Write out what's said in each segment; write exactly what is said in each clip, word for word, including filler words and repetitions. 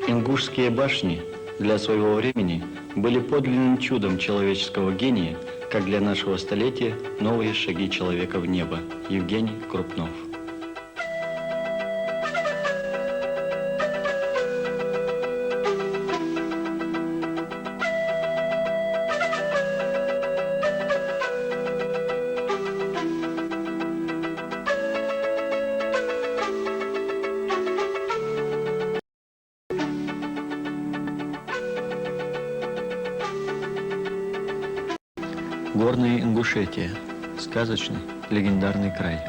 Ингушские башни для своего времени были подлинным чудом человеческого гения, как для нашего столетия новые шаги человека в небо. Евгений Крупнов. Горная Ингушетия. Сказочный, легендарный край.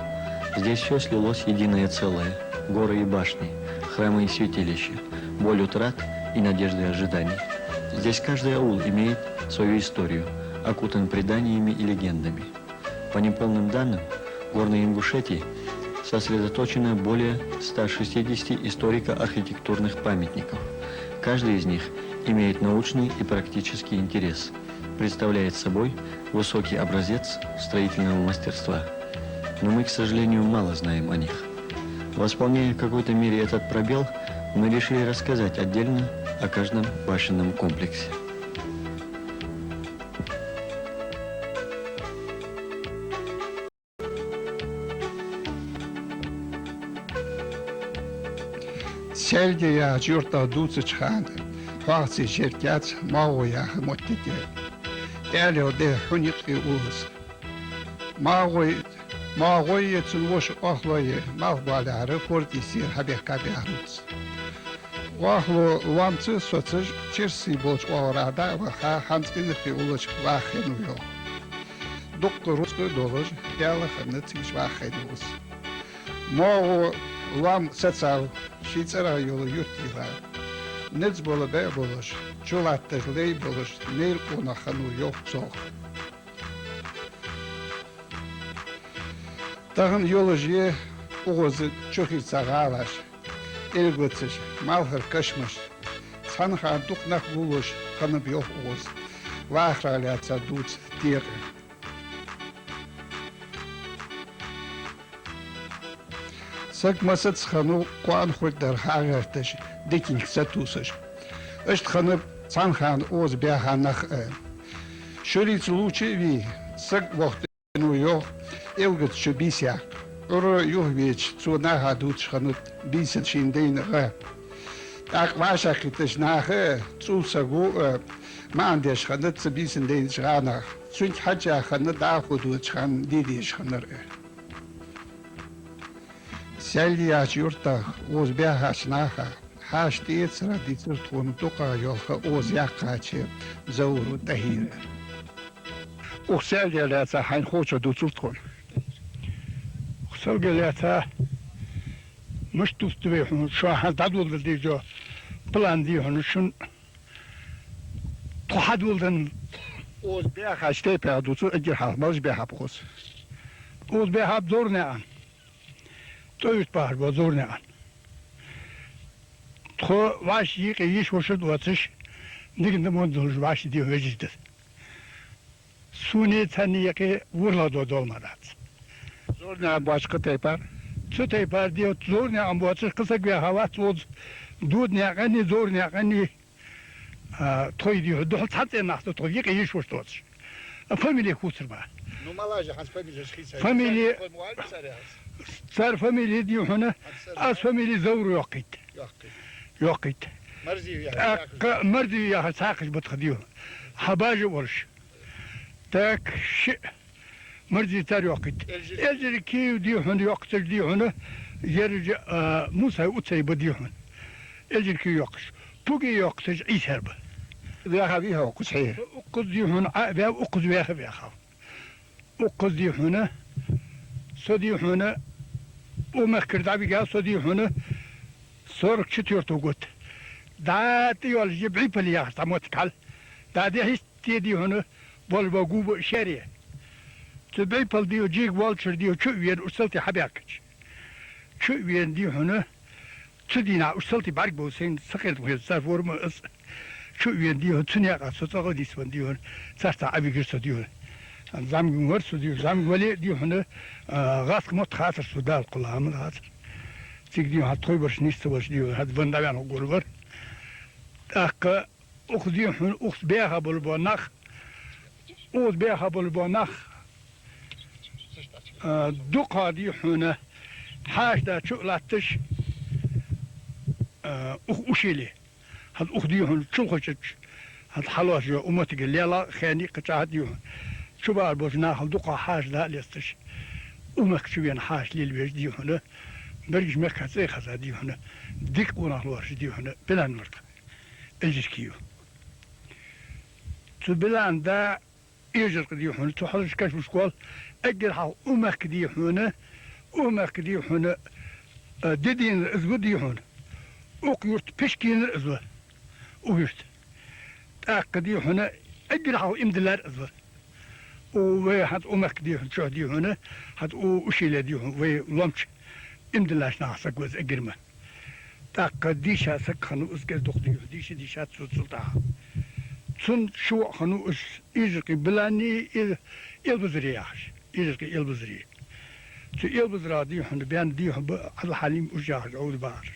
Здесь всё слилось в единое целое. Горы и башни, храмы и святилища, боль утрат и надежды ожиданий. Здесь каждый аул имеет свою историю, окутан преданиями и легендами. По неполным данным, в Горной Ингушетии сосредоточено более ста шестидесяти историко-архитектурных памятников. Каждый из них имеет научный и практический интерес, представляет собой высокий образец строительного мастерства. Но мы, к сожалению, мало знаем о них. Восполняя в какой-то мере этот пробел, мы решили рассказать отдельно о каждом башенном комплексе. Саьлге яхача юртах дувцача хана хьоахаца чергяц МагӀо яха моттиг. Аьле де хьунихи улас. МагӀой, МагӀой я цун воша Охлой, малх балехьара форд йисера хьабехка баьхарца. Охло лоамца соцаш, черсий болча оагӀорахьа дӀа а ваха, хӀанз инархи уллача ваха хиннав йоах. Дукха рузкъа а долаш, Даьла хана цига ваха хиннав из. МагӀо лоам сацав, ший цӀерагӀа йола юрт йилла. Низ бола бӀу болаш, чулатташ лай болаш, наьра къонах хиннав йоах цох. Тахан йолаш я укхаза чухирца гӀалаш, элгацаш, малхара кашамаш. Цхьан хана дукха нах гуллуш хиннаб йоах укхаза, вахарах лаьца дувца декъа. Саг массаза хиннав кхоана хургдар хьагӀерташ, диканга сатувсаш. Иштта хиннаб цхьан хана укхаза баьха нах а. Шурица лувча а вий, саг вохийтав йоах элгаца чу бийса яккха. Ӏуйра юхавеча, цо наха дувцаш хиннад бийсан шийна дайна гӀа. ТӀаккха вӀашагӀкхийттача наха а, цул саго а маӀан деш хиннад цу бийсан дайнача гӀанах. Цунга хьежжа хиннад дӀахо доацача хана де дезаш хиннар а. Саьлге яхача юртах укхаза баьхача наха хьаьша тӀаэцара дийцар тхона дукхагӀа йола ха укхаза яьккхача Завуров ТӀахьира. Укх Саьлгах лаьца хьайна ховчох дувцал тхона. Укх Саьлгах лаьца мишта дувцаргда вай хьона, шо хьа дӀадоладе дезаш йола план дий хьона шун. Тхо хьадоладенна. Укхаза баьхача тайпах дувцал, эггара хьалха малаш баьхаб укхаза. Укхаза баьхаб Зовранаькъан. ТӀоюрт бахаш бола Зовранаькъан. Тхо вӀаший юкъе йиша-воша доацаш, дика-во долаш вӀаший дий хьона вежарий да. Сона царна юкъе ворхӀлагӀа дола дола ма дац. Зовранаькъан боацаш кхы тайпара? Цу тайпара дий хьона, Зовранаькъан боацаш кхы саг ваьха вац укхаза. Доданаькъани, Зовранаькъани, а, тхоай дий хьона, духхьал цхьан цӀен нах да тхо, юкъе йиша-воша доацаш. А фамилеш хувцар ба. Ну, малаш я хӀанз фамилеш хийцай? Фамили-, цар фамилеш дий хьона, хӀанз цар аз фамили Завуров йоаккхийт. Йоаккхийт. Йоаккхийт. Марзиев яхар, а, цхьаккха, Марзиев яхар цхьаккха ба тха дий хьона. Хьабажа волаш. Так, шиъ. Марзиев цар йоаккхийт. Эльжиркиев. Эльжиркиев дий хьона йоаккхаш дий хьона, ераш, а, Мусай Уцай ба дий хьона. Эльжиркиев йоаккхаш. Пуги йоаккхаш Ӏийсар ба. Ваьха вий хьо укхаза хье? Укхаза дий хьона, а, ваьв укхаза ваьха ваьхав. Укхаза дий хьона, со дий хьона, укх мехкара дӀавигав со дий хьона, сорок четвёртого год. ДӀа тӀайоалаш я БӀипал яхаш цхьа моттиг хьал. ДӀа дехьа Те дий хьона, болаш ба губа шаьре. Цу БӀипал дий хьона, жийга волчара дий хьона, чу а вена, уж салтий хьабаьхкача. Чу а вена дий хьона, цу дийнахьа уж салтий бӀаргабовла сайна, са кхетам хеза цар форма а, аз. Чу а вена дий хьона, цу наькъа со цӀагӀа а нийсвенна дий хьона, царца Ӏовигар со дий хьона. ЗӀамига вар со дий хьона, зӀамига вале а дий хьона, а, гӀазкхий мотт хацар со, Дала кхоллама хацар. Цига дий хьона, хьа тхоай бараш нийсса волаш дий хьона, хьа венна дӀаваьнна гур вар. ТӀаккха укх, дий хьона, укх баьха болаш бола нах, укх баьха болаш бола нах, а, дукха, дий хьона, хьаша да чу а латташ, а, укх ушиле. ХӀанз укх, дий хьона, чулхачача, хӀанз хьалош йола укх моттиге лела хени кхачахьа, дий хьона, чубалар болча нахал дукха хьаша да а лесташ, укх мехка чувена хьаша лелавеш, дий хьона, берригаш мехка цӀе хаза, дий хьона, дика къонах лоархӀаш, дий хьона, Билан вар тха. Эльжирки ю. Цу Билан да Эжаркъа, дий хьона, цу хьалхарча кашамашка гӀолла, эггара хьалха укх мехка, дий хьона, укх мехка, дий хьона, а, дедийнар из ва, дий хьона. Укх юрта пишкийнар из ва. Укх юрта. ТӀаккха, дий хьона, эггара хьалха иман диллар из ва. Укх вай хӀанз укх мехка, дий хьона, чу, дий хьона, хӀанз укх ушиле, дий хьона, вай ломача иман диллача нахах саг ва из эггара ма. ТӀаккха дийша саг хиннав из, кӀезиг-дукха, дий хьона, дийша, дийша цо цул тӀехьа. Цун ши воӀ хиннав из, Эжаркъи Билани, Эл-, Элбузари яхаш. Эжаркъи Элбузари. Цу Элбузара, дий хьона, баьнна, дий хьона, ба Ӏабдул-Хьалим уж яхаш, Ӏовда бахаш.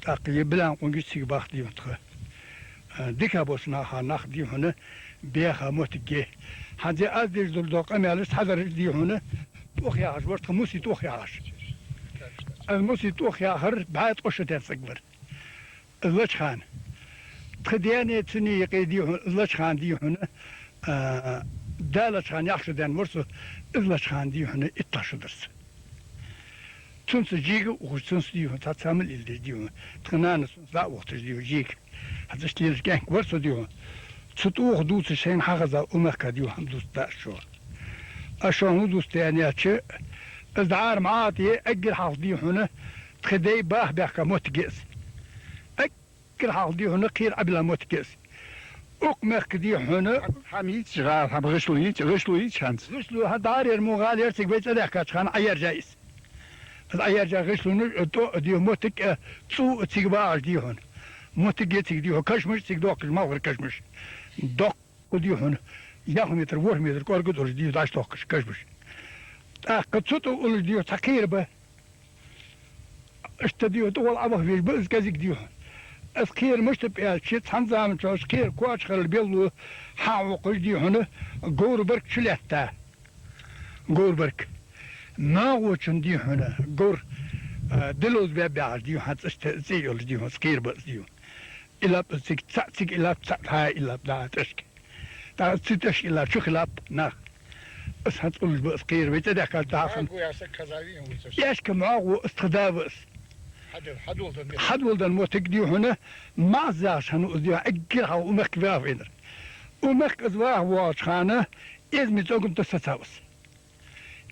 ТӀаккха е Билан къонгаш цига бах, дий хьона, тха. А, дика болча наха нах, дий хьона, баьха моттиг я. ХӀанз аз деш дола къамаьлаш хьадараш, дий хьона, ТӀох яхаш вар тха, Муси ТӀох яхаш. Из Муси ТӀох яхар бӀаь ткъо шу даьнна саг вар. Из лача хана. Тха даьна, цунна юкъе, дий хьона, из лача хана, дий хьона, а, да лача хана ялх шу даьнна вар со, из лача хана, дий хьона, иттлагӀа шу дар са. Цунца жига ухаш, цунца, дий хьона, цхьа ца мел илдеш, дий хьона, тха нана сунца дӀа а вохийташ, дий хьона, жига. ХӀанз иштта лелаш кӀаьнк вар со, дий хьона. Цу ТӀоха дувцаш шоайна хьахеза укх мехка, дий хьона, хӀама дувцаргда аз шоана. Аз шоана хӀама дувцаргда аьнна аьлча, из дӀара ма Ӏа тӀа, эггара хьалха, дий хьона, тха даьй баха баьхка моттиг я из. Эггара хьалха, дий хьона, кхера Ӏобилла моттиг я из. Укх мехка, дий хьона, хӀама йиций, гӀа-, хӀама гӀишло йиций, гӀишло йиций хӀанз? ГӀишло хӀанз дӀара ер мо гӀала яр цига вай цӀадаьхкача хана Ӏояржай из. Из Ӏояржа гӀишло, э, тӀо, дий хьона, моттиг, э, цӀу цига багӀаш, дий хьона. Моттиг я цига, дий хьона, кашамаш цига дохкаш, малхбар кашамаш. Доккха, дий хьона, ялх метр, ворхӀ метр кӀоарга долаш, дий хьона, дӀачудохкаш кашамаш. ТӀаккха цу тӀа уллаш, дий хьона, цхьа кхера ба. Иштта, дий хьона, тӀагӀолла Ӏобаха везаш ба из кӀезига, дий хьона. Из кхера мишта ба аьлча, цхьан заман чухь из кхера кочахарал белло хьа а воккхаш, дий хьона, говра барг чулаьтта. Говра барг. МоагӀачун, дий хьона, говра, а, дилоз беб баьхаш, дий хьона, хӀанз иштта цӀи йолаш, дий хьона, из кхера ба из, дий хьона. Иллаб цига цаӀ, цига иллаб цаӀ, тха иллаб дӀа тӀашка. ТӀаккха цу тӀашка илла чу хилаб нах. Из хӀанз уллаш ба из кхера, вай цӀадаьхкача дӀахо. МоагӀа яха саг хезавий хьона цу? Эшка МоагӀа, из тха да ва из. Хьадол-, хьадоладенна моттиг. Хьадоладенна моттиг, дий хьона, МаӀаз яхаш хиннав из, дий хьона, эггара хьалха укх мехка ваха венар. Укх мехка из ваха воагӀача хана Эзми цӀоган тӀа сецав из.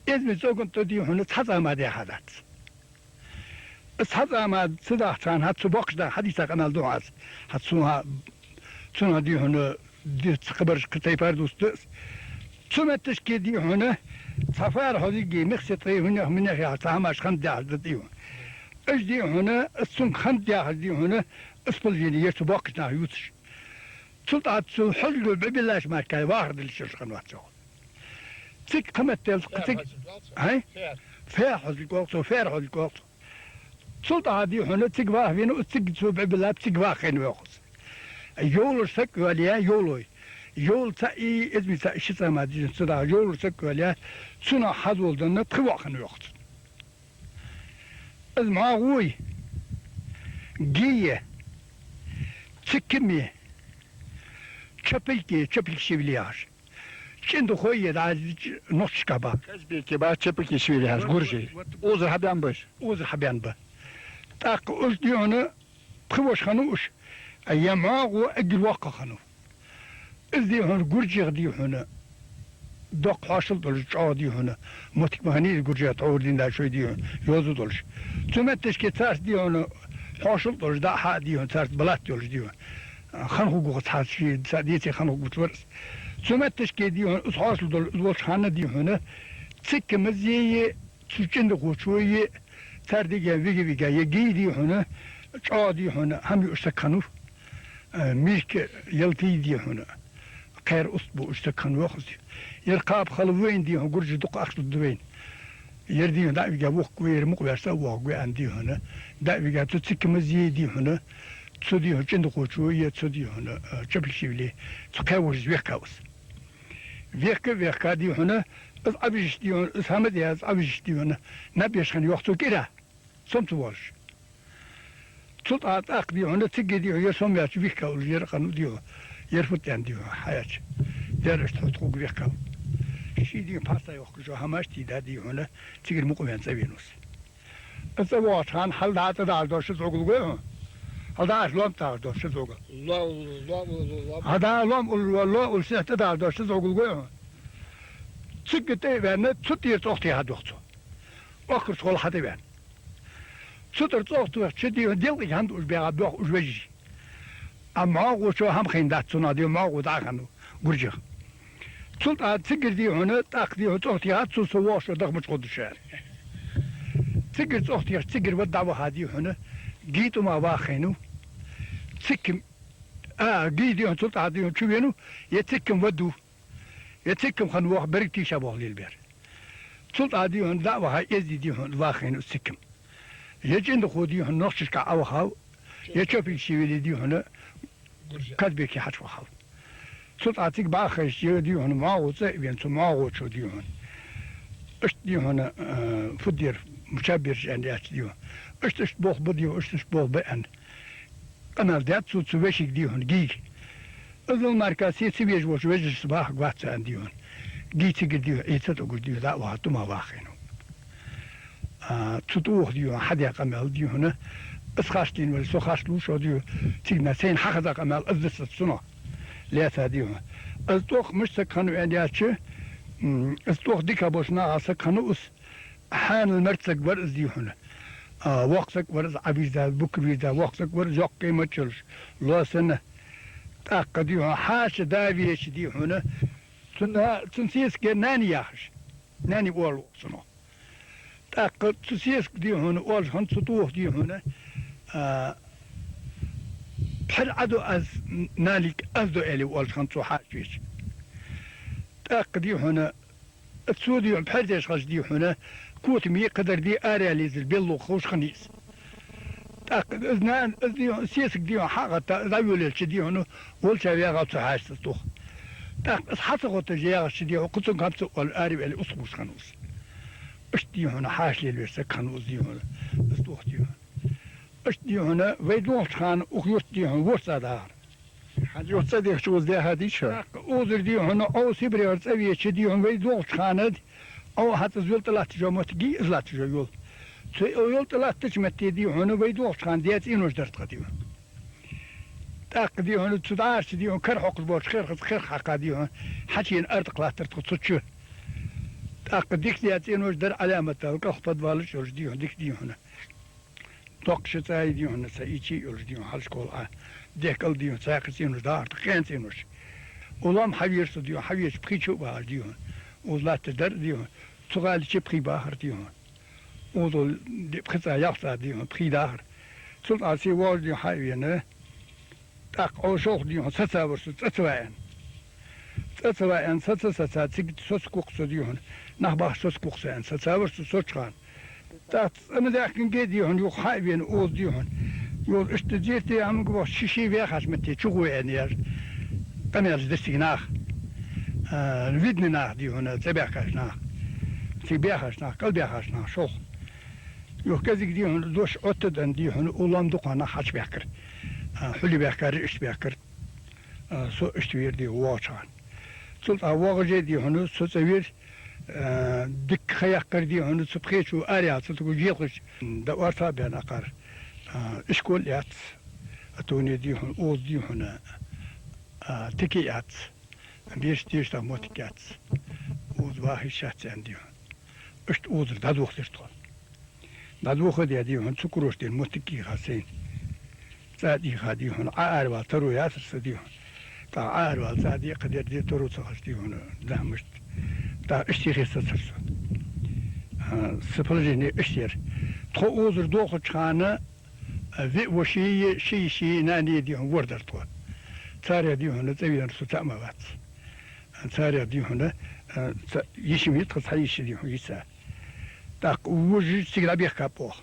Эзми цӀоган тӀа, дий хьона, цхьа цӀа мара даьха дац. Цхьа цӀа мара ца дахача хана, хӀанз цу боккхача наха хьадийца къамаьл ду хьона аз. ХӀанз цунах, цунах, дий хьона, дийца хабараш кхы тайпара дувцаргда аз. Цу метташке, дий хьона, цхьа фара хьозиг, мехсет тӀа, хӀунех-минех яхаш, цхьа хӀамаш хиннад яхаш да, дий хьона. Уж, дий хьона, из цунга хиннад яхаш, дий хьона, из положени я цу боккхача наха ювцаш. Цул тӀехьагӀа цу хьозлагӀа бӀи биллача мара вахар диллаш йолаш хиннавац йоах. Цига кхаметтел, цига, хӀай? Фера хьозлиг оал цох, фера хьозлиг оал цох. Цул тӀехьагӀа, дий хьона, цига ваха венав из, цига цо бӀи биллаб, цига ваха хиннав йоах из. Йовлаш саг йоалаяь, йовлой. Йовла цаӀ, Эзми цаӀ, ши цӀа мара, дий хьона, цу дӀа йовлаш саг йоалаяь, цунах хьадоладенна пхи воӀ хиннав йоах цун. Из МоагӀа я, Ги я, Циким я, Чапилки, Чапилкишвили яхаш. ЧӀиндахой я, дӀа нохчашка ба. Казбеки ба, Чапилкишвили яхаш, гуржий. Укхазара хьабаьнна ба уж? Укхазара хьабаьнна ба. ТӀаккха уж, дий хьона, пхи воша хиннав уж. Ер МоагӀа эггара воккха хиннав. Из, дий хьона, гуржех, дий хьона, доккха хьоашал долаш, чӀоагӀа, дий хьона, моттиг ма хиннай из гуржех, тхьовра дийнахьа шоай, дий хьона, йовза долаш. Цу метташке царца, дий хьона, хьоашал долаш, дӀа-хьа, дий хьона, царца балат йолаш, дий хьона, хинна хургва цхьа ший, цхьа деций хинна хургвац вар из. Цу метташке, дий хьона, из хьоашал долаш, из волча хана, дий хьона, Цикимас е, цу ЧӀиндахочои цар дегӀа вига-вига, е Ги, дий хьона, чӀоагӀа, дий хьона, хӀама юаш саг хиннав, э, мишка ялтий, дий хьона, кхера уст буаш саг хиннав йоах из. Ер кхаба хала вайна, дий хьона, гуржий дукха ахча лургда вайна. Ер, дий хьона, дӀа а вига вохаргва, ер мукъаваьча са а воагӀаргва аьнна, дий хьона, дӀа а вига цу Цикимас е, дий хьона, Цу, дий хьона, ЧӀиндахочо е цу, дий хьона, э, Чапилшвили, цу кхаь вожас вехкав из. Вехка, вехка, дий хьона, из Ӏовижача, дий хьона, из хӀама даь, из Ӏовижача, дий хьона, наб еш хиннай йоах цо кӀира, сом ца воалаш. Цул тӀа-, тӀаккха, дий хьона, цигга, дий хьона, ер сом яьча вихкав из, ер къам, дий хьона, ер фуд аьнна, дий хьона, хьаяьча. Дера иштта хьо тхога вехкав. Ший, дий хьона, пхьарса йохкаш йола хӀамаш тийда, дий хьона, цигара мукъаваьнна цӀавена из. Из цӀавоагӀача хана хьалдагӀа тӀадагӀаш дола ши зӀогал гой хьона. ХьалдагӀаш лоам тӀа тагӀаш дола ши зӀогал. Ло-, ло-, ло-, ло-, ло-, ХьалдагӀа лоам улла, лоам улла сехьа тӀадагӀаш дола ши зӀогал гой хьона. Цигга тӀа а ваьнна, цу тӀера цӀогӀа техад йоах цо. Охкарча гӀолла хьатӀаваьнна. Цу тӀара цӀогӀа техача, дий хьона, делкъиг хӀана дуаш баьгӀаб йоах уж вежарий. Амма МоагӀачо хӀама хайнадац цунах, дий хьона, МоагӀа дӀа а хиннав Гуржий. Цул тӀа цигара, дий хьона, тӀаккха, дий хьона, цӀогӀа техад цо, со воагӀаш даха мича гӀоргда шоана. Цигара цӀогӀа техача, цигара вада дӀаваха, дий хьона, гий тӀума ваха хайнав. Циккам, а, гий, дий хьона, цул тӀа, дий хьона, чувенав, е циккам вадув. Е циккам хиннав йоах берригаш тийшаболх лелабер. Цул тӀа, дий хьона, дӀа а ваха, эздий, дий хьона, ваха хайнав из циккам. Е ЧӀиндахо, дий хьона, нохчашка Ӏовахав, е Чапилшвили, дий хьона, Казбеке хьачувахав. Цул тӀа цига бӀаьха хайшача, дий хьона, МоагӀа цӀа а вена, цу МоагӀачо, дий хьона, иштта, дий хьона, э, фуд ер, мичаб ераш аьнна яьча, дий хьона, иштта, иштта болх ба, дий хьона, иштта, иштта болх ба аьнна. Къамаьл даьд цо цу вешийга, дий хьона, гийга. Из мара-кх се ца везаш волча вежарашца бахаргвац со аьнна, дий хьона, гий цигара, дий хьона, Ӏе ца тӀагуш, дий хьона, дӀа а ваха, тӀума ваха хайнав. А, цу тӀа оаха, дий хьона, хьадаь къамаьл, дий хьона, из харцлийнавале, со харцлуш, дий хьона, цига нах сайна хьахеза къамаьл из да са цунах лаьца, дий хьона. Из тӀох мишта саг хиннав аьнна яьча, м, из тӀох дика болча нахах саг хиннав из, хьанал мерза саг вар из, дий хьона. А, воккха саг вар из, Ӏовийрза, букъ вийрза, воккха саг вар из, йоккха маччалаш, лоа санна. ТӀаккха, дий хьона, хьаьша да веача, дий хьона, цун, цун сесаг Нани яхаш, Нани оал цунах. ТӀаккха цу сесага, дий хьона, оалаш хиннад цу тӀох, дий хьона, а, пхьар Ӏадо аз, Нанега аз до аьле оалаш хиннад цо хьаьша веача. ТӀаккха, дий хьона, цо, дий хьона, пхьар деш хилча, дий хьона, котаме кхадар де, араяла езар белло ховш хиннай из. ТӀаккха из нана, из, дий хьона, сесаг, дий хьона, хьа а гӀатта, из дӀайолаелча, дий хьона, волча ваьгӀав цу хьаьшас тӀох. ТӀаккха из хьа ца гӀотташ ягӀача, дий хьона, кхы цунга хӀама ца оалаш, араяла устхувш хиннав из. Иштта, дий хьона, хьаьша лелавеш саг хиннав из, дий хьона, из тӀох, дий хьона. Иштта, дий хьона, вай дохача хана укх юрта, дий хьона, ворхӀ цӀа дахар. Хьан юрта цӀа дехача укхаза даьха дича? ТӀаккха укхазара, дий хьона, Ӏо Сибрегара цӀавеча, дий хьона, вай дохача хана, Ӏо хьа цӀаз йола тӀалатташ йола моттиг, из латташ йола йола. Цу йола тӀалаттача метте, дий хьона, вай дохача хана даь цӀенош дар тха, дий хьона. ТӀаккха, дий хьона, цу дӀарча, дий хьона, кара хьокхаш болча херхаца херх хьакха, дий хьона, хьачена артах латтар тха цу чу. ТӀаккха дика даь цӀенош дар Ӏаламат аьле, кӀалха подвалаш йолаш, дий хьона, дика, дий хьона. Доккха ши цӀа я, дий хьона, цхьа ичи йолаш, дий хьона, хьалхашкахьа а. Дехкал, дий хьона, цхьаькха цӀенош дахар тха, кхаьнна цӀенош. Улам хьавера со, дий хьона, хьавеча пхи чу а бахаш, дий хьона. Укхаза латташ дар, дий хьона, цу гӀала чу пхи бахар, дий хьона. Укхаза ди-, пхи цӀа, ялх цӀа, дий хьона, пхи дахар. Цул тӀа се воагӀаш, дий хьона, хьавена. ТӀаккха Ӏо шолха, дий хьона, сацавар со, цӀа ца ваьнна. ЦӀа ца ваьнна, саца, саца, цига соцакхухь со, дий хьона. Нах бахача соцакхухь со аьнна, сацавар со соцача хана. ТӀаккха цӀа ма даьхкинге, дий хьона, юха хьа а вена, укхаза, дий хьона. Юха иштта зерате хӀаманга вахача, ши-ши ваьхача метте чугӀо аьнна яр. Къамаьлаш дир цига наха. А, видни нах, дий хьона, цӀабаьхкача наха. Цига баьхача наха, кӀалбаьхача наха, шолха. Юха кӀезига, дий хьона, дош оттадаь, дий хьона, улам дукха нах хьачубаьхкар. А, хьуле баьхкар, иштта баьхкар. А, со иштта вера, дий хьона, воагӀача хана. Цул тӀа воагӀаше, дий хьона, со цӀавера, а, дикка ха яьккхар, дий хьона, цу пхечо араяла ца тагуш, елхаш. ДӀа орца а баьнна акхар. А, ишкол яц. А тоне, дий хьона, укхаза, дий хьона, а, тика яц. Бераш тешаш моттиг яц. Укхаза ваха йиш яц аьнна, дий хьона. Иштта укхазара дӀадохадир тхо. ДӀадохадаь, дий хьона, цу курочка тӀера моттиг йийха сайна. ЦӀа дийха, дий хьона, Ӏоаравала таро яцар са, дий хьона. ТӀаккха Ӏоаравала цӀа де а, кхыдар де а таро ца хилча, дий хьона, дӀа-хьа мишта. ТӀаккха иштта хи сацар со. А, са положени иштта яр. Тхо укхазара дохача хана, а, виъ вошеи, ши йишеи, нанеи, дий хьона, ворхӀ дар тхо. Царех, дий хьона, цӀавенар со цаӀ ма вац. Царех, дий хьона, а, цхьа йиша ма йий тха, цхьа йиша, дий хьона, йица. ТӀаккха вожаш цига дӀабехкаб оаха.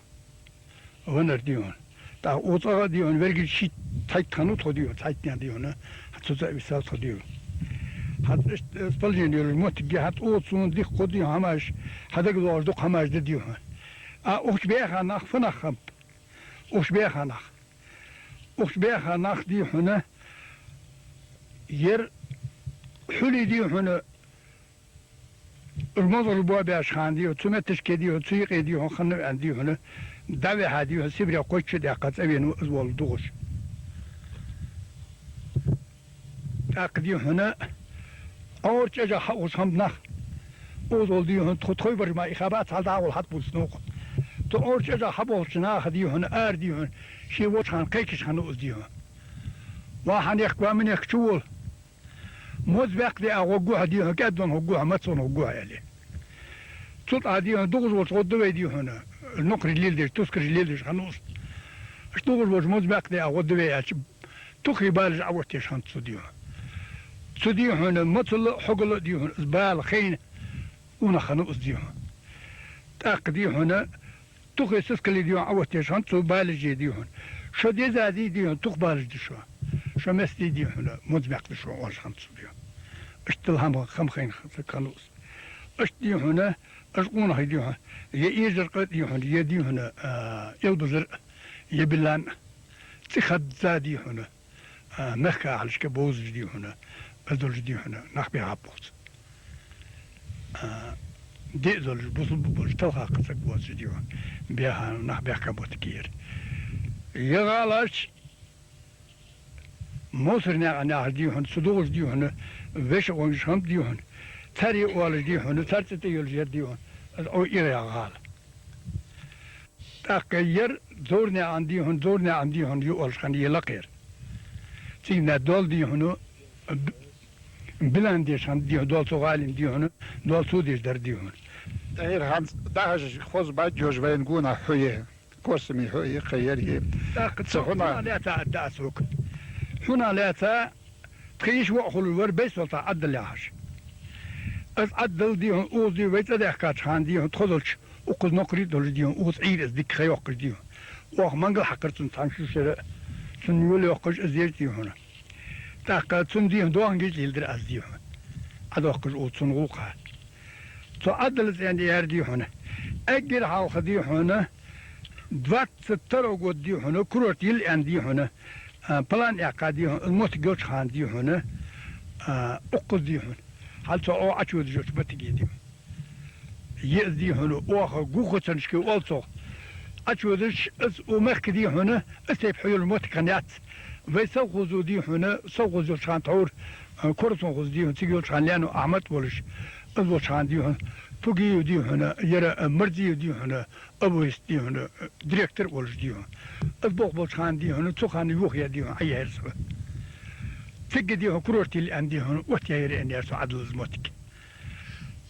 Веннар, дий хьона. ТӀаккха укх цӀагӀа, дий хьона, верг шийтта цхьайтта хиннав тхо, дий хьона, цхьайттанех, дий хьона, хьа цу цӀа висав тхо, дий хьона. ХӀанз иштта, э, сположени йолаш моттиг я, хӀанз укх цунна дика хул, дий хьона, хӀамаш, хьа дагадоагӀаш дукха хӀамаш да, дий хьона. А укх чу баьха нах фу нах хиннаб? Укх чу баьха нах. Укх чу баьха нах, дий хьона, ер хьули, дий хьона, уж мозал боабеш хана, дий хьона, цу метташка, дий хьона, цу юкъе, дий хьона, хиннав аьнна, дий хьона, дӀавихьа, дий хьона, Сибре кхойтта шу даьккха цӀавенав из вола дугӀаш. ТӀаккха, дий хьона, Ӏорча ежах хьаухаш хиннаб нах. Укхаза вола, дий хьона, тхо тховбараш ма ихабац, хьал дӀагӀолла хьатӀабувцаш новкъа. Цу Ӏорча ежах хьаболхача наха, дий хьона, ара, дий хьона, ше волча хана кхайкаш хиннав из, дий хьона. Ва хьанехк, ва минехк, чу вола. Моз баьккха диа гӀоргва хьо, дий хьона, кӀаьдвенна гӀоргва хьо, мацвенна гӀоргва хьо, аьле. Цул тӀехьагӀа, дий хьона, дугӀаш волча гӀо да вай, дий хьона, нокхараш лелдеш, тускараш лелдеш хиннав из. Иштта дугӀаш волча моз баьккха диа гӀо да вай аьлча, тухий балаш Ӏооттаеш хиннад цо, дий хьона. Цу, дий хьона, мацал а, хьогал а, дий хьона, из бала хайна унахана из, дий хьона. ТӀаккха, дий хьона, тухий сискалий, дий хьона, Ӏооттаеш хиннад цо балаши, дий хьона. Шо дезади, дий хьона, тух балаш да шо. Шо места, дий хьона, моз баьккха да шо, оалаш хиннад цо, дий хьона. Иштта хӀама, хӀама хайна хиннав из. Иштта, дий хьона, уж къонахий, дий хьона, е Эжаркъа, дий хьона, е, дий хьона, а, Элбазар, е Билан, цӀи хадза, дий хьона, а, мехка ахьалашка бовзаш, дий хьона, из долаш, дий хьона, нах баьхаб укхаза. А, диъ долаш, бусалба болаш, талха кхы саг воацаш, дий хьона, баьха нах баьхка моттиг я ер. Е гӀалаш, Мовсара наькъан яхаш, дий хьона, цу дугӀаш, дий хьона, веший къонгаш хиннаб, дий хьона. Цар е оалаш, дий хьона, цар цӀи тӀа йолаш яр, дий хьона, из Ӏо-, ИгӀ яха гӀала. ТӀаккха ер Дзовра наькъан, дий хьона, Дзовра наькъан, дий хьона, я оалаш хиннай е лакхера. Цига доал, дий хьона, б-, Билан деш хиннад, дий хьона, доал цу гӀалий, дий хьона, доал цо деш дар, дий хьона. ТӀехьара хӀанз дӀахьажача хоза баьгӀа йоагӀаш вайна гонахьа хьо я. Косами хьо я, кхы ер я. ТӀаккха цу хьуна, хьуна лаьца аргда аз хьога. Хьуна лаьца тха йиша воӀ хулаш вар Байсолта Ӏадал яхаш. Из Ӏадал, дий хьона, укхаза, дий, вай цӀадаьхкача хана, дий хьона, тхо долча, укхаза нокхарий долаш, дий хьона, укхаза Ӏуйра из дика ха йоаккхаш, дий хьона. Оаха мангал хьакхар цунна цхьан шу шера, цунна йола йоаккхаш из еш, дий хьона. ТӀаккха цунна, дий хьона, доахан гижа леладир аз, дий хьона. Ӏадоаккхаш укхаза цунна гӀулакха. Цу Ӏадала цӀен яр, дий хьона. Эггара хьалха, дий хьона, двадцать второй год, дий хьона, курорт йилла аьнна, дий хьона, а, план яьккха, дий хьона, из моттиг йолча хана, дий хьона, а, укхаза, дий хьона. Хьал цо Ӏо-, Ӏочудаш йолча моттиге, дий хьона. Е из, дий хьона, оаха гухацанашка оал цох. Ӏочудаш, из укх мехка, дий хьона, из тайпа хьо йола моттиг хиннаяц. Вай совхозо, дий хьона, совхоз йолча хана тхьовра, а, Корасунхоз, дий хьона, цига йолча хана лаьно Ахьмад волаш, из волча хана, дий хьона, Пугиев, дий хьона, ер, а, Марзиев, дий хьона, Абуйс, дий хьона, директор волаш, дий хьона. Из болх болча хана, дий хьона, цу хана йохаяь, дий хьона, Ӏайяьр со. Цига, дий хьона, курорт йилла аьнна, дий хьона, оттаяьяр аьнна яр со Ӏадала из моттиг.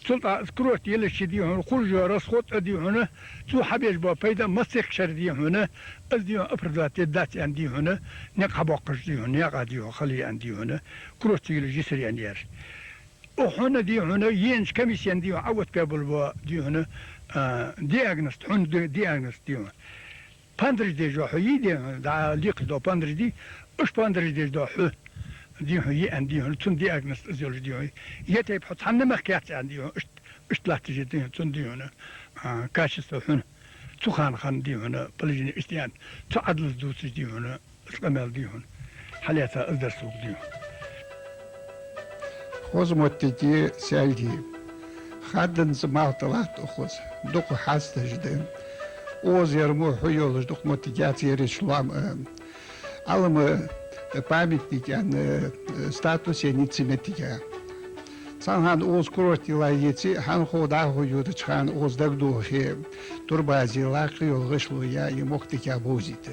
Цул тӀехьагӀа из курорт йиллача, дий хьона, хуржа расход а, дий хьона, цо хьабеш бола пайда массехк шера, дий хьона, из, дий хьона, оправдать дергдац аьнна, дий хьона, никъ хьабоаккхаш, дий хьона, наькъа, дий хьона, хала я аьнна, дий хьона, курорт йилла йисар аьнна яр. Укх хьона, дий хьона, енача комиссена, дий хьона, Ӏооттабаь бола, дий хьона, а, диагноз, хьона ди-, диагноз, дий хьона. Пандараш деш дола хьо йий, дий хьона, дӀа лекхаш дола пандараш дий, уж пандараш деш дола хьо, дий хьона, йий аьнна, дий хьона, цун диагноз из йолаш, дий хьона. Е тайпа хьо цхьанне махка яц аьнна, дий хьона, иштта, иштта латташ я, дий хьона, цун, дий хьона, а, качество хьона. Цу хана хинна, дий хьона, положени иштта я аьнна, цу Ӏадалца дувцаш, дий хьона, из къамаьл, дий хьона, хьалаьца из дар сога, дий хьона. Хоза моттиг я, саьлди. Хадданза малх тӀалатт укхаза, дукха хьасташ да. Укхаза ер мо хьо йолаш дукха моттиг яц ераш лоам а. Ӏалама памятник аьнна, э, статус еннай цу моттиге. Цхьан хана укхаза курорт йилла еце, хьанхо дӀахо йодача хана укхаза дагадохе, турбази лакха йола гӀишло я, е мохк дика бовзийта.